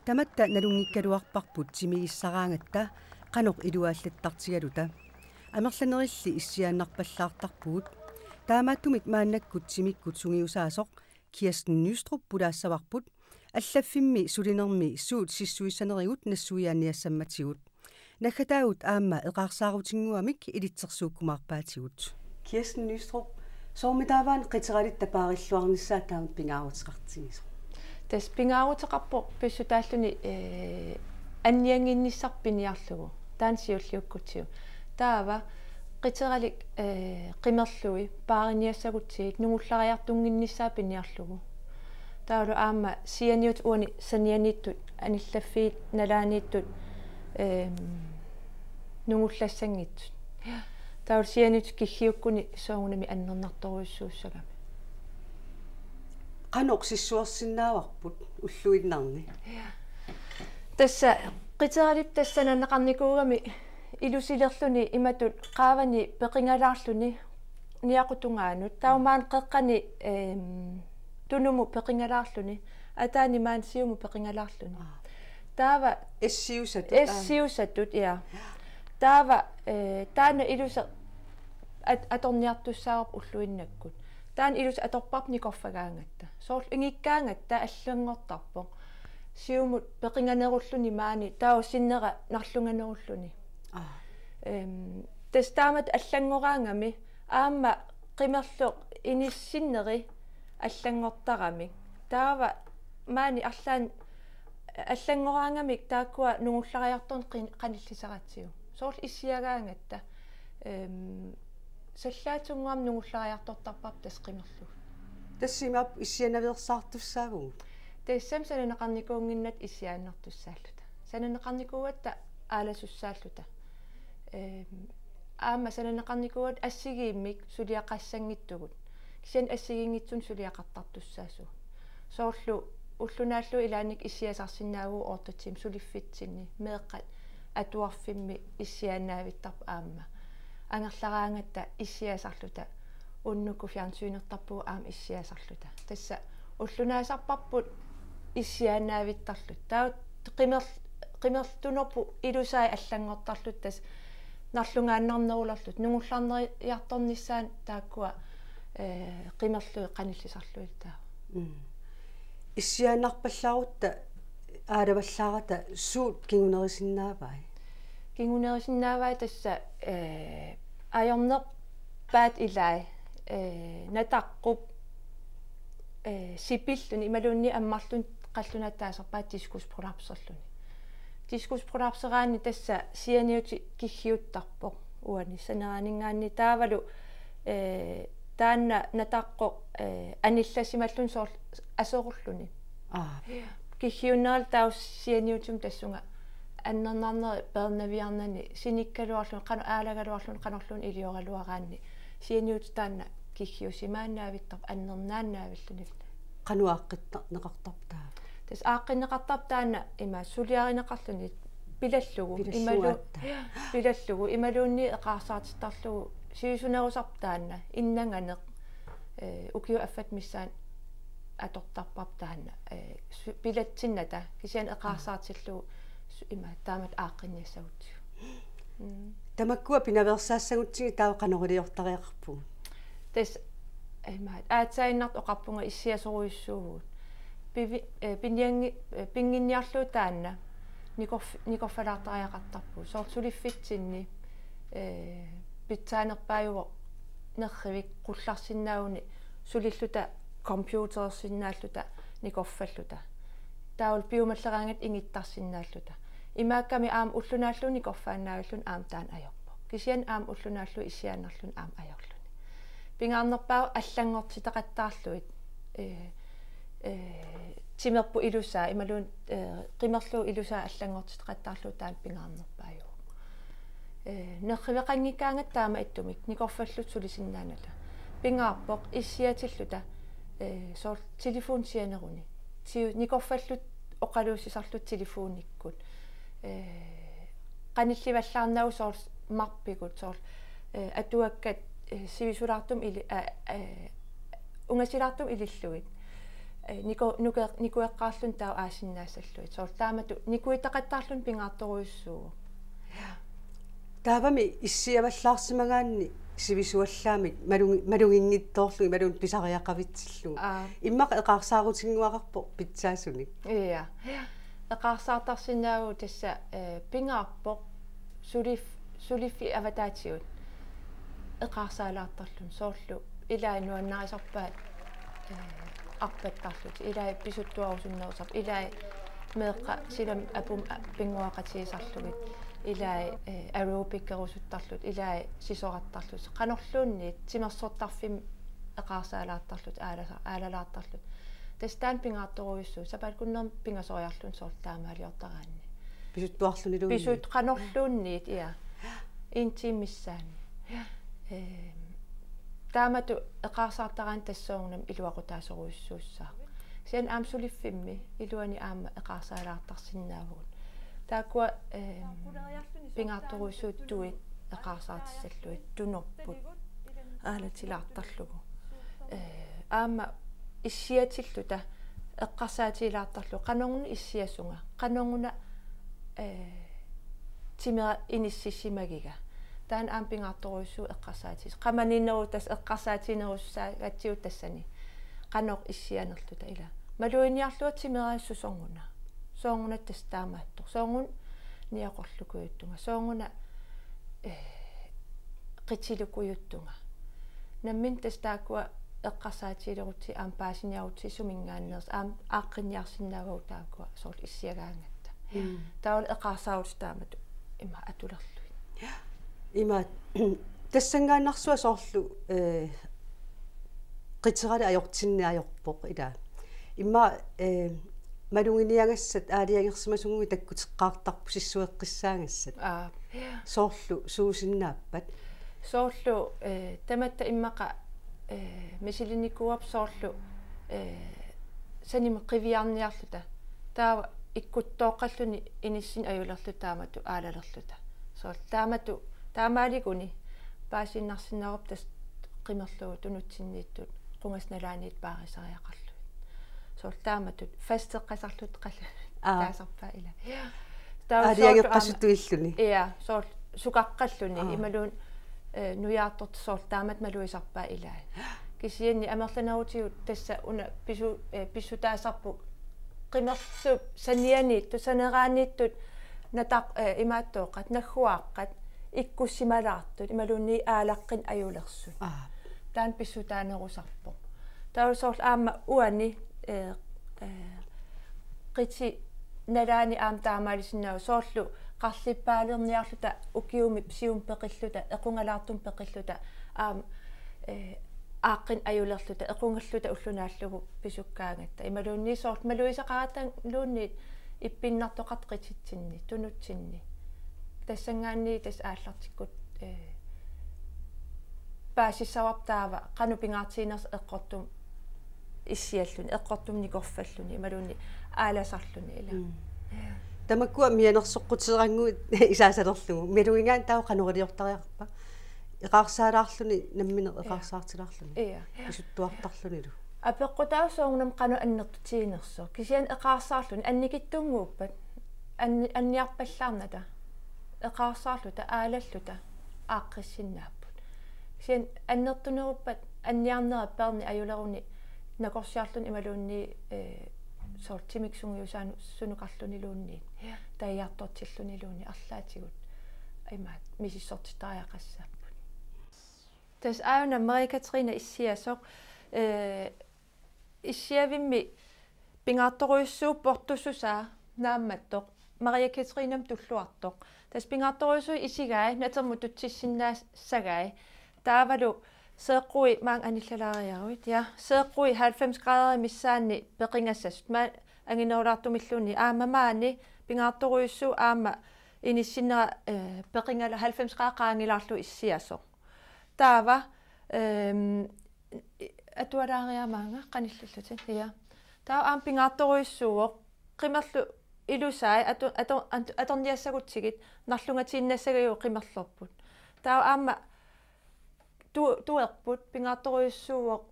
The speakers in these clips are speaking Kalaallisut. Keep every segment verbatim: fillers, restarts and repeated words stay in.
Tamatta nalunngikkaluarparput timigissaraangatta qanoq iluaallattartigaluta. Amerlanerilli issiaannarpallaartarpugut. Taamaattumik maannakkut timikkut sungiusaasoq Kirsten Nystrup pulaassavarput, allaffimmi sulinermi suut sissuissanerigut nassuiaanniassammatigut. Naggataagut aamma eqaarsaarutinnguamik ilitsersuukkumaarpaatigut. Kirsten Nystrup, soormitaava qiteralitta paarilluarnissaa taama pingaaruteqartigisoq? Tassa pingaaruteqarpoq pissutaalluni, ee, anniannginnissaq piniarlugu. Taanna siulliukkutsigu. Taava qiteralik, ee, qimerlui paariniassagutsigit nungullariartunnginnissaa piniarlugu. Taavalu aamma sianiutit uani sanianiittut, anillaffiit nalaaniittut, eem, nungullassanngitsut. Taavalu sianiutit kiggiukkuni soorunami annernartorujussuussagami. Qanoq sissuersinnaavarput ulluinnarni? Tassa qiteralip tassa sananeqarnikuugami ilusilerluni imatut qaavani peqingalaarluni niaqutungaanup. Taava maani qeqqani, eem, tunumut peqingalaarluni. Ataani maani siumut peqingalaarluni. Aa. Taava essiusatut, aa. Essiusatut, ja. Taava, ee, taanna iluseq at-, atorniartussaavarput ulluinnakkut. Taanna iluseq atorparput nikorfagaangatta. Soorlu ingikkaangatta allanngortarpoq. Siumut peqinganerulluni maani, taava sinnera narlunganerulluni. Aa. Eem, tassa taamatut allanngoraangami, aamma qimerloq inissinneri allanngortaramik. Taava maani arlaanni allanngoraangamik taakkua nungullariartorneq qin-, qanillisaratsigu. Soorlu issiagaangatta, eem, sallaatsunnguamik nungullariartortarparput tassa qimerlugu. Tassa imaappoq issianaveersaartussaavugut? Tassami sananeqarnikuunnginnatta issiaannartussaalluta. Sananeqarnikuugatta aalasussaalluta. Eem, aamma sananeqarnikuugatta assigiimmik suliaqassanngitsugut. Kisianni assigiinngitsunik suliaqartartussaassuugut. Soorlu ulloq naallugu ilaannikkut issiasarsinnaavugut otte timer suliffitsinni, meeqqat atuarfimmi issiaannaavittarput aamma. Angerlaraangatta issiasarluta, unnukkut fjernsynertarpugut aamma issiasarluta. Tassa ulloq naasarparput issiaannaavittarluta. Taava qimer-, qimerluunerput ilusai allanngortarluta tassa narlungaannarnerulerluta. Nungullarneriartornissaannut taakkua, ee, qimerlugit qanillisarlugit taava. Mm. Issiaannarpallaarutta aalavallaarata suut kingunerisinnaavai? Kingunerisinnaavai tassa, ee, ajornerpaat ilai, ee, nataqqup, ee, sipilluni imaluunniit ammarluni qallunaatut taasarpaat diskusprolapserluni. Diskusprolapseraanni tassa sianiutit kiggiuttarpoq uani saneraaninngaanniit taavalu, ee, taanna nataqqup, ee, anillasimalluni soorlu aserulluni. Aa. Kiggiunneralu taava sianiutimut tassunga annernarneri peernaviarnani sinikkaluarluni, qanoq aalagaluarluni, qanorluunniit ilioraluaraanni. Sianiutit taanna kiggiusimaannaavittarput, annernaannaavilluni. Qanoq aaqqinneqartarpa taava? Tassa aaqqinneqartarpoq taanna ima suliarineqarluni pilallugu, pilallugu imalu-, aatsaat. Pilallugu imaluunniit eqaarsaartittarlugu sivisunerusarpoq taanna innanganeq, ee, ukiut affat missaani atortarparput taanna, ee, su-, pilatsinnata kisianni eqaarsaartillugu su-, ima taamatut aaqqinniassagutsigu. Mm. Tamakkua pinaveersaassagutsigit taava qanoq iliortariaqarpugut? Tassa, ee, imaat, aatsaaginnartoq oqarpunga issiasorujussuuvugut. Pivi-, ee, pinianngi-, ee, pinnginniarlugu taanna nikorf-, nikorfalaartariaqartarpugut. Soorlu suliffitsinni, ee, pitsaanerpaajuvoq nerrivik qullarsinnaaguni sulilluta computerersinnaalluta nikorfalluta. Taavalu piumalleraangatta ingittarsinnaalluta. Imaakkami aamma ulloq naallugu nikorfaannaavilluni aamma taanna ajorpoq. Kisianni aamma ulloq naallugu issiaannarluni aamma ajorluni. Pingaarnerpaavoq allanngortitaqattaarlugit, ee, ee, timerput ilusaa, imaluunniit, ee, qimerluup ilusaa allanngortitaqattaarlugu taanna pingaarnerpaajuvoq. Ee, nerriveqanngikkaangatta taamaattumik nikorfalluta sulisinnaanata. Pingaarpoq issiatilluta, ee, soorlu telefoni sianeruni. Tiu-, nikorfalluta oqaluussisarluta telefonikkut. Ee, qanillivallaarnagu soorlu marpikut, soorlu, ee, atuakkat, ee, sivisulaartumik ili-, aa, ee, ungasilaartumik ilillugit. Eh, niku-, nuke-, nikueqqaarluni taava aasinnaassallugit. Soorlu taamatut nikuitaqattaarluni pingaartorujussuuvoq. Taavami issiavallaarsimagaanni sivisuallaamik malungi-, maluginngitsoorlugit imaluunniit pisariaqavitsillugu. Aa. Immaqa eqaarsaarutinnguaqarpoq pitsaasunik. Ja. Eqaarsaartarsinnaavugut tassa, eh, pingaarpoq sulif-, suliffik avataatigut eqaarsaalaartarluni soorlu ilai nuannarisarpaat, eh, arpattarlutik, ilai pisuttuarusunnerusarput, ilai meeqqat silamik apummik a-, pinnguaqatigisarlugit, ilai, eh, aerobicerusuttarlutik, ilai sisorartarlutik, qanorluunniit timersortarfimmi eqaarsaalaartarlutik, aalasa-, aalalaartarlutik. Tassa taanna pingaartorujussuuvoq, sapaatip akunnermi pingasoriarluni soorlu taamaaliortaraanni. Pisuttuarluniluunniit. Pisut-, qanorluunniit, ja. En time missaanni. Ehm, taamatut eqaarsaartaraanni tassa soorunami iluaqutaasorujussuussaaq. Kisianni aamma suliffimmi iluani aamma eqaarsaalaartarsinnaavugut. Taakkua, ehm, pingaartorujussuit tuit eqaarsaartissallugit tunorput aalatilaartarlugu. Eh, aamma issiatilluta eqqarsaatigilaartarlugu qanoruna issiasunga, qanoruna, eh, timera inissisimagiga. Taanna aamma pingaartorujussuuvoq eqqarsaatigisoq. Qamaniinneru tassa eqqarsaatiginerusussaagatsigu tassani. Qanoq issianerluta ila. Maluginiarlugu timeraassusoq sooruna. Sooruna tassa taamaattoq. Sooruna niaqorlukujuttunga. Sooruna, eh, qitilukujuttunga. Nammineq tassa taakkua eqqarsaatigilerutsigit aamma paasiniarutsigit suminngaanneersut aamma aaqqinniarsinnaavagut taakkua soorlu issiagaangatta. Mm. Taavalu eqaarsaarutsit taamatut ima atulerlugit. Ima tassanngaannarsuaq soorlu, eh, qiterali ajortinneq ajorpoq ila. Immaqa, eh, maluginiagassat aalajangersimasunngui takkuteqqaartarput sissueqqissaagassat. Aa. Soorlu suusinnaappat? Soorlu, eh, tamatta immaqa, eh, misilinnikuuarput soorlu, eh, sanimut qiviarniarluta. Taava ikkuttooqqalluni inissinneq ajulerluta taamatut aalalerluta. Soorlu taamatut taamaaliguni paasiinnarsinnaavarput tassa qimerlugu tunutsinniittut qungasinalaaniit paarisariaqarlugit. Soorlu taamatut fasteqqasarluta qallu-, aa, taasarpaat ila. Taava soorlu aalajangeqqasutut aamma illuni. Ja, soorlu sukaqqalluni. Aa. Imaluunniit, eh, nujaartortut soorlu taamatut malugisarpaat ilai. Kisianni amerlanerutigut tassa una pisu-, eh, pissutaasarput qimerlup sanianiittut, saneraaniittut, nataq-, eh, imaattooqqat, nagguaaqqat, ikkussimalaartut, imaluunniit aalaqqinneq ajulersut. Aa. Taanna pissutaanerusarpoq. Taava soorlu aamma uani, eh, eh, qiti nalaani aamma taamaalisinnaavoq soorlu qarlippaalerniarluta ukiumi siumut peqilluta, equngalaartumut peqilluta, aamma, eh, aaqqinneq ajulerluta, equngalluta ulloq naallugu pisukkaangatta. Imaluunniit soorlu malugisaqarattaluunniit ippinnartoqartut qititsinni, tunutsinni. Tassanngaanniit tassa aallartikkut, eh, paasissavarput taava qanoq pingaartiginersoq eqqortumut issialluni, eqqortumut nikorfalluni, imaluunniit aalasarluni ila. Mm. Tamakkua mianersoqquteerannguit isaasalerlugu. Malugigaanni taava qanoq iliortariaqarpa? Eqaarsaalaarluni nammineq, ja, eqaarsaartilaarluni. Ja. Pisuttuartarlunilu. Apeqqutaavoq soorunami qanoq annertutiginersoq. Kisianni eqaarsaarluni annikitsunnguuppat. Anni-, anniarpallaarnata. Eqaarsaarluta, aalalluta, aaqqissinnaapput. Kisianni annertuneruppat anniarnerat peerneq ajuleruni nakorsiarluni imaluunniit, eh, soorlu timik sungiusaanu-, sunukarluniluunniit. Ja. Tagiartortilluniluunniit arlaatigut. Imaat misissortitariaqassaapput. Tassa aajuna Maria Katrine issiasoq, eh, issiavimmi pingaartorujussuuvoq portussusaa naammattoq Maria Katrinemi tulluartoq. Tassa pingaartorujussuit isigai natermut tutsissinnaassagai. Taavalu seeqqui maanga anillalaariaruit. Ja, seeqqui halvfems graderit missaanni peqingassasut. Maani anginerulaartumilluunniit aamma maani pingaartorujussuuvoq aamma inissinnera, eh, peqingala-, halvfems graderit qaangilaarlugu issiasoq. Taava, ehm, atualaariarmaanga qanillallutit, ja. Taava aamma pingaartorujussuuvoq qimerlu ilusai ato-, ato-, ato-, atorniassagutsigit narlungatiinnassagajuit qimerlorput. Taava aamma tu-, tuerput pingaartorujussuuvoq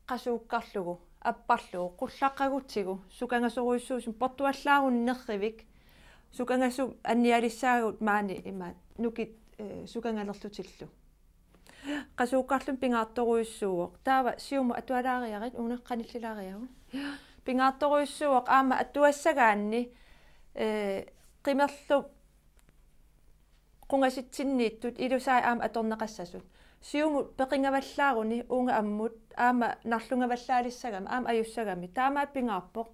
qasuukkarlugu. apparlugu qullaqqagutsigu sukangasorujussuusumik portuallaaruni nerrivik sukangasumik annialissaagut maani ima nukit, eh, sukangalerlutillu. Qasuukkarluni pingaartorujussuuvoq. Taava siumut atualaariarit, una qanillilaariagut. Pingaartorujussuuvoq aamma atuassagaanni, eh, qimerlup qungasitsinniittut ilusai aamma atorneqassasut. Siumut peqingavallaaruni uunga ammut aamma narlungavallaalissagami aamma ajussagami. Taamaat pingaarpoq.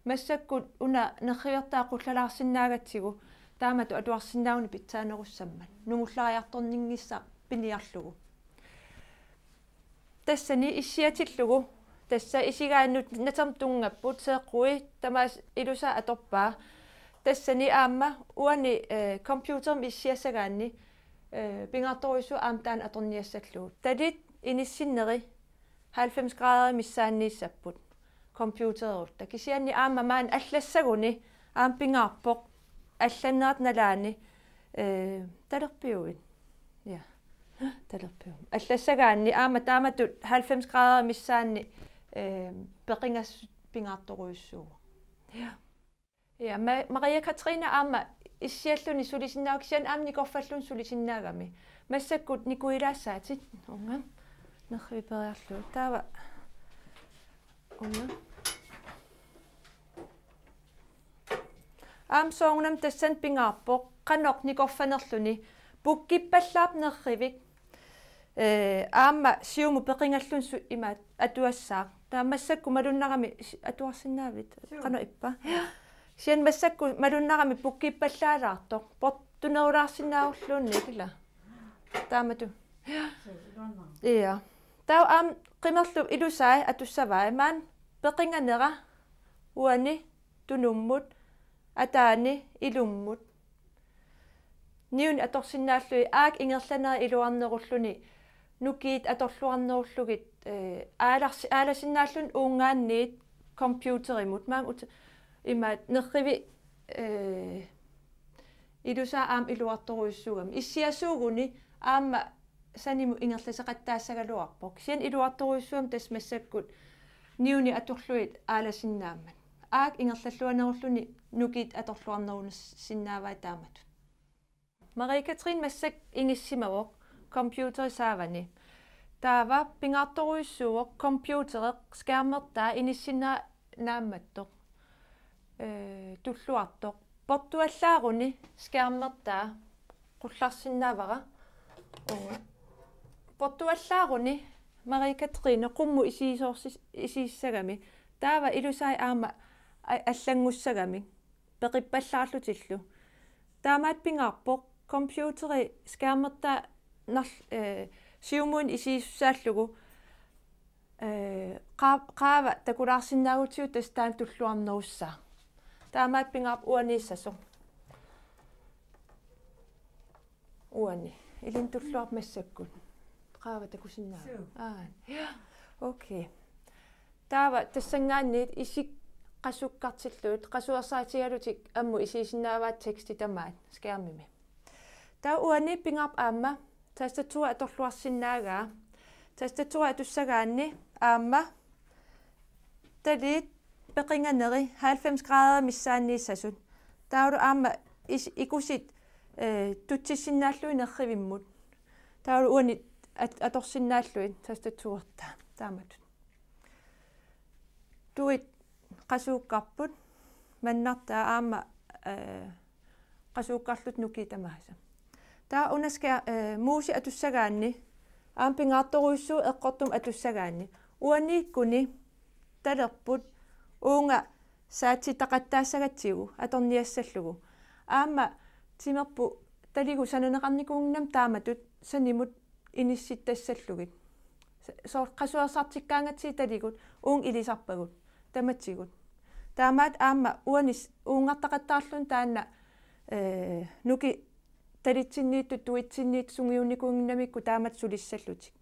Massakkut una nerrivertaa qullalaarsinnaagatsigu taamatut atuarsinnaaguni pitsaanerussammat. Nungullariartorninngissaq piniarlugu. Tassani issiatillugu, tassa isigaannut natermut tunngapput, seeqqui tamaasa ilusaa atorpaa. Tassani aamma uani, eh, computerimi issiassagaanni, eh, pingaartorujussuuvoq aamma taanna atorniassallugu. Talit inissinneri halvfems graderit missaanniissapput computererutta. Kisianni aamma maani allassaguni aamma pingaarpoq allannerata nalaani, eh, talerpiuit. Ja. Talerpiuit. Allassagaanni aamma taamatut halvfems graderit missaanni, eh, peqingassat pingaartorujussuuvoq. Ja. Ja, Ma-, Maria Katrine aamma issialluni sulisinnaagami, kisianni aamma nikorfalluni sulisinnaagami. Massakkut nikuilaassaatit, uunga. Nerrivik peeriarlugu. Taava. Uunga. Aamma soorunami tassani pingaarpoq, qanoq nikorfanerluni, pukkippallaarpoq nerrivik, eh, aamma siumut peqingalluni su-, imaat atuassaaq. Taava massakkut malunnarami si-, atuarsinnaavit, suu, qanoq ippa? Kisianni massakkut malunnarami pukkippallaalaartoq. Portunerulaarsinnaavorluunniit ila. Taamatut. Suu, iluannaarmi. Ja. Taava aamma qimerlup ilusai atussavai. Maani peqinganera uani tunummut, ataani ilummut. Niuni atorsinnaallugit aak ingerlanerit iluarnerulluni, nukiit atorluarnerullugit, eh, aalarsi-, aalasinnaalluni uungaanniit computerimut. Maanga ut-, imaat nerrivik, eh, ilusaa aamma iluartorujussuugami. Issiasuuguni aamma sanimut ingerlaseqattaassagaluarpoq. Kisianni iluartorujussuugami tassa massakkut niuni atorlugit aalasinnaammat. Aak ingerlalluanerulluni nukiit atorluarnerusinnaavai taamatut. Marie Kathrine massakkut ingissimavoq computeri saavani. Taava pingaartorujussuuvoq computeri skærmertaa inissinnera naammattoq. Eh, tulluartoq. Portuallaaruni skærmertaa qullarsinnaavara. Uunga. Portuallaaruni Marie Kathrine qummut isigisoorsis-, isigisagami. Taava ilusai aamma a-, allanngussagami. Peqippallaarlutillu. Taamaat pingaarpoq computeri skærmertaa nar-, eh, siumuinnaq isigisussaallugu, eh, qaa-, qaava takulaarsinnaagutsigu tassa taanna tulluarnerussaaq. Taamaat pingaarpoq uaniissasoq. Uani. Ilinnut tulluarpoq massakkut. Qaava takusinnaavat. Suu. Aap. Ja. Okay. Taava tassanngaanniit isik qasukkartillugit, qasuersaatigalutik ammut isigisinnaavaat teksti tamaat skærmimi. Taava uani pingaarpoq aamma tastaturi atorluarsinnaagaa. Tastaturi atussagaanni aamma taliit peqinganeri halvfems grader missaanniissasut. Taavalu aamma is-, ikusit, eh, tutsissinnaallugit nerrivimmut. Taavalu uani at-, atorsinnaallugit tastaturertaa taamatut. Tuit qasuukkarput, mannartaa aamma, eh, qasuukkarlutik nukiit tamaasa. Taava una skær-, eh, muusi atussagaanni, aamma pingaartorujussuuvoq eqqortumik atussagaanni. Uaniikkuni talerput uunga saatitaqattaassagatsigu atorniassallugu. Aamma timerput taligut sananeqarnikuunnginnami taamatut sanimut inissittassallugit. Sa-, soorlu qasuersartikkaangatsigit taligut uunga ilisarpagut tamatigut. Taamaat aamma uani s-, uungartaqattaarluni taanna, eh, nukiit talitsinniittut, tuitsinniittut sungiunnikuunnginnamikku taamatut sulissallutik.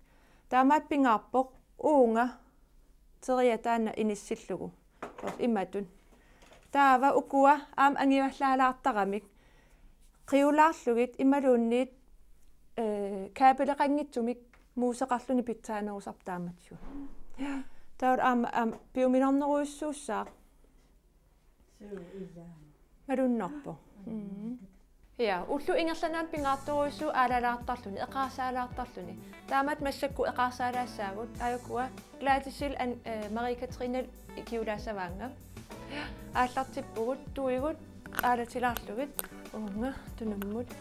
Taamaat pingaarpoq uunga teriaq taanna inissillugu. Soorlu imatut. Taava ukua aamma angivallaalaartaramik. Qiulaarlugit imaluunniit, eh, kabeleqanngitsumik muuseqarluni pitsaanerusarpoq taamatigut. Ja. Taava aamma, aamma piuminarnerujussuussaaq. Suu, ilaa. Malunnarpoq. Mm. Ja, ulloq ingerlanerani pingaartorujussuuvoq aalalaartarluni, eqaarsaalaartarluni. Taamatut massakkut eqaarsaalaassaagut, aajuku Gladysip an-, eh, Marie Kathrine ikiulaassavaannga. Aallartippugut, tuigut, aalatilaarlugit, uunga, tunummut.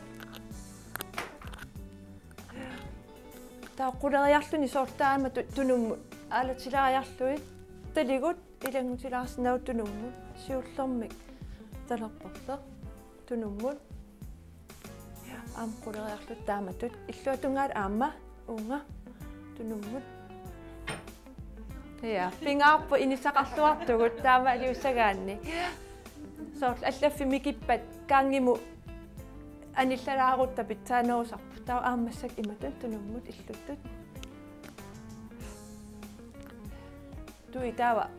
Taava quleriarluni soorlu taama tu-, tunummut, aalatilaariarlugit, taligut, ilanngutilaarsinnaavugut tunummut, siullermik talerperleq, tunummut. Aamma quleriarluta taamatut, illuatungaanut aamma, uunga, tunummut. Ja, pingaarpoq inissaqarluartugut taamaaliussagaanni. Soorlu allaffik mikippat gangimut anillalaarutta pitsaanerusarput. Taava aamma massakkut imatut tunummut illuttut. Tui taava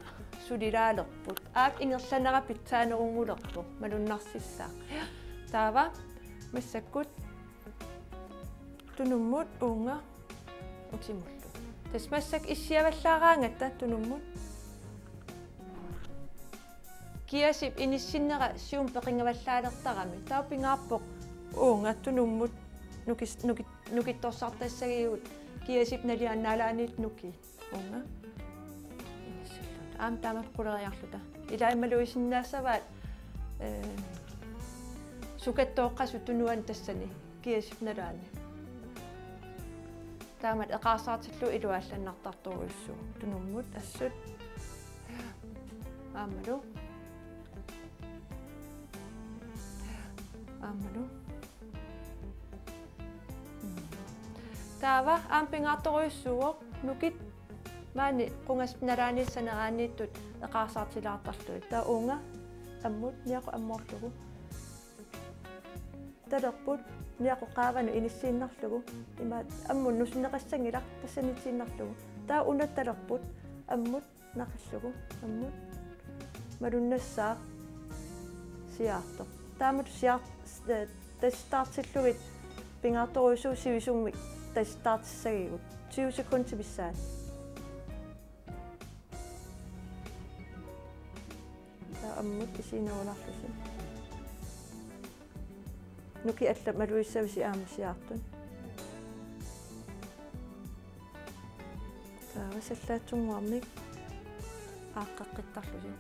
sulilaalerput. Aap ingerlanera pitsaanerunngulerpoq malunnarsissaaq. Taava massakkut tunummut uunga utimullu. Tassa massakkut issiavallaaraangatta tunummut. Kiasip inissinnera siumut peqingavallaalertarami. Taava pingaarpoq uunga tunummut nukis-, nukit-, nukittorsartassagigut kiasip naliannaalaaniit nukiit. Uunga. Inissilluta. Aamma taamatut quleriarluta. Ilaa imaluisinnaassavaat, eh, sukattooqqasut tunuani tassani kiasip nalaani. Taamatut eqaarsaartillugu iluaallannartartorujussuuvoq. Tunummut assut. Aammalu. Aammalu. Taava aamma pingaartorujussuuvoq nukit maani qungasut nalaaniit saneraaniittut eqaarsaartilaartarlugit. Taava uunga ammut niaqoq ammoorlugu. Talerput niaqoq qaavanut inissiinnarlugu. Imaat ammut nusunneqassanngilaq tassaniitiinnarlugu. Taava una talerput ammut naqillugu, ammut. Malunnassaaq siaartoq. Taamatut siaart-, eh, tasistaartillugit pingaartorujussuuvoq sivisuumik tasistaartissagigut. Tyve sekundit missaanni. Taava ammut isiinerulaarlusi. Nukiit allat malugissavarsi aamma siaartut. Taava sallaatsunnguamik aaqqeqqittarlusi.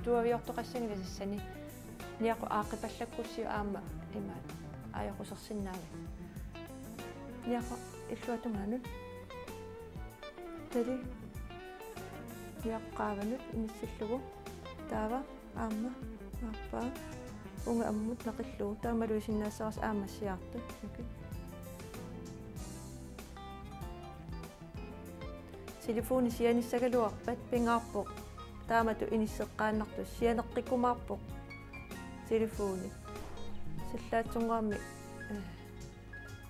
Tuaviortoqassanngilasi tassani. Niaqoq aaqqipallakkussiuk aamma imaat ajoqusersinnaavasi. Niaqoq illuatungaanut. Tali. Niaqoq qaavanut inissillugu. Taava aamma aappaa. Uunga ammut naqillugu. Taava malugisinnaassavarsi aamma siaartut. Okay. Telefoni sianissagaluarpat pingaarpoq taamatut inisseqqaannartusi, sianeqqikkumaarpoq telefoni. Sallaatsunnguamik, eh,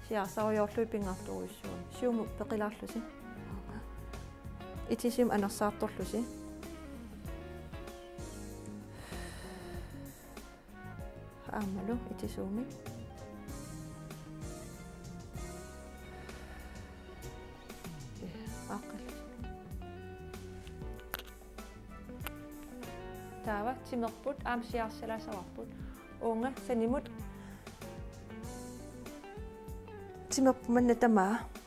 siaarsarujoorlugit pingaartorujussuuvoq. Siumut peqilaarlusi. Itisuumik anersaartorlusi. Aammalu itisuumik. Aaqqillusi. Taava timerput aamma siaarsalaassavaarput. Uunga sanimut. Timerput manna tamaat.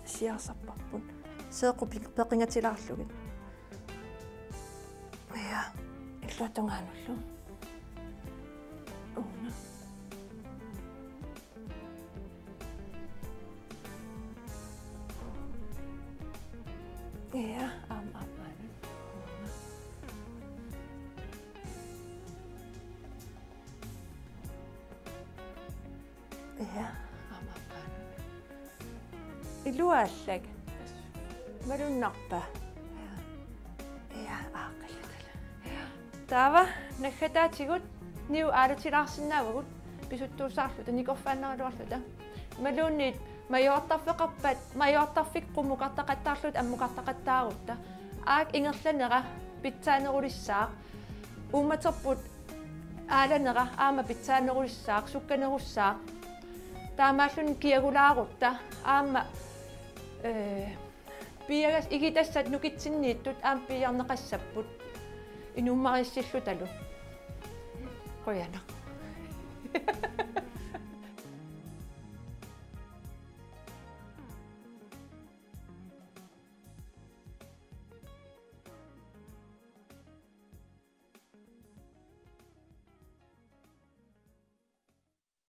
Siaarsarparput. Seeqqut pe-, peqingatilaarlugit. Ja, illuatungaanullu. Uunga. Ja, aamma, aamma. Ja, aamma, aamma. Iluaallak. Malunnarpa? Ja, aaqqilluta. Taava naggataatigut niu aalatilaarsinnaavagut pisuttuusaarluta, nikorfaannaraluarluta. Imaluunniit majuartarfeqarpat, majuartarfik qummukartaqattaarluta ammukartaqattaarutta. Aap ingerlanera pitsaanerulissaaq. Uummaterput aalanera aamma pitsaanerulissaaq, sukkanerussaaq. Taamaalluni kiagulaarutta aamma, eh, Piiagas-, igitassat nukitsinniittut aamma piiarneqassapput. Inummariissillutalu. Qujanaq.